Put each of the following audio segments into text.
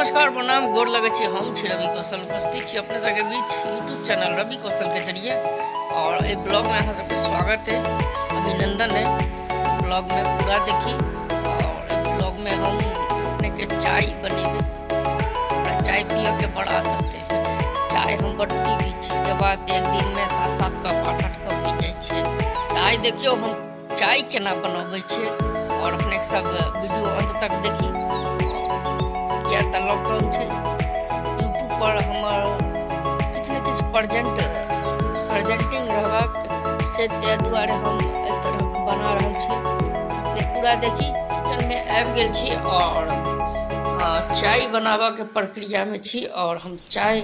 नमस्कार, प्रणाम, गोर लगै छी। हम छी रवि कौशल, उपस्थित छी अपने सबके बीच यूट्यूब चैनल रवि कौशल के जरिए। और एहि ब्लॉग में अहाँ सबके स्वागत है, अभिनंदन है। ब्लॉग में पूरा देखी और एहि ब्लॉग में हम अपने के चाय बनेबै। हमरा चाय पियऽ के बड़ आदत है। चाय हम बड़ पीबै छी, जब एक दिन में 7-7 कप 8-8 कप पी जाइ छियै। तऽ आइ देखियौ हम चाय केना बनबै छियै और अपने सब वीडियो अंत तक देखी। किया तऽ लॉकडाउन छै, यूट्यूब पर हमर किछु ने किछु प्रेजेंटिंग रहबाक छै, ताहि दुआरे हम एहि तरहक बना रहल छी। अपने पूरा देखी। किचनमे आबि गेल छी और चाय बनाबऽके प्रक्रियामे छी और हम चाय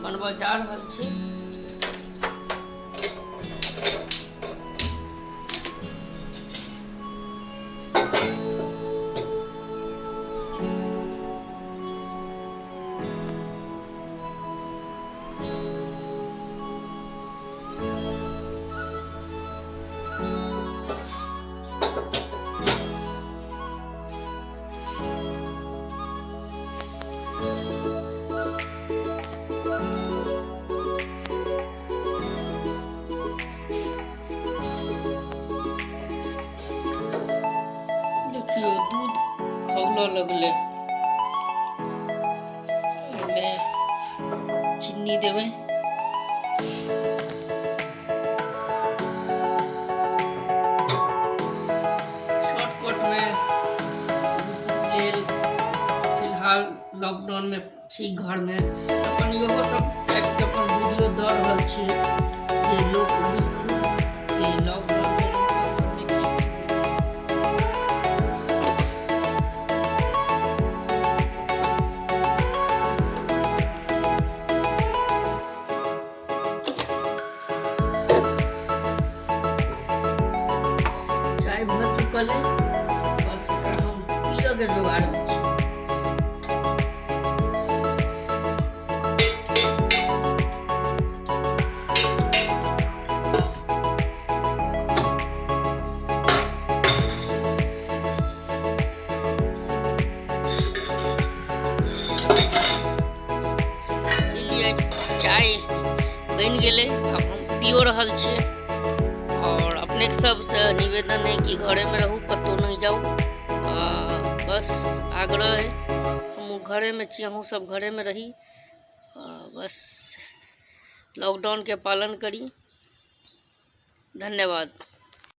बनबऽ जा रहल छी। देखियौ दूध खौलऽ लगलै, ओहिमे चीनी देबै। शॉर्टकट में लेल फिलहाल लॉकडाउन में छी, घर में अपन इहो सब टाइप के अपन वीडियो दऽ रहल छी जे लोक बुझथिन कि लॉकडाउन में घर में की की होइ छै। चाय भऽ चुकल है, बस एकरा हम पियऽ के जोगाड़ में छी। चाय बनि गेलै, आब हम पियो रहल छियै। और अपने सबसँ निवेदन है कि घरे में रहू, कतहु नहि जाउ, बस आग्रह है। हमहूँ घरे में छी, अहूँ सब घरे में रही, बस लॉकडाउन के पालन करी। धन्यवाद।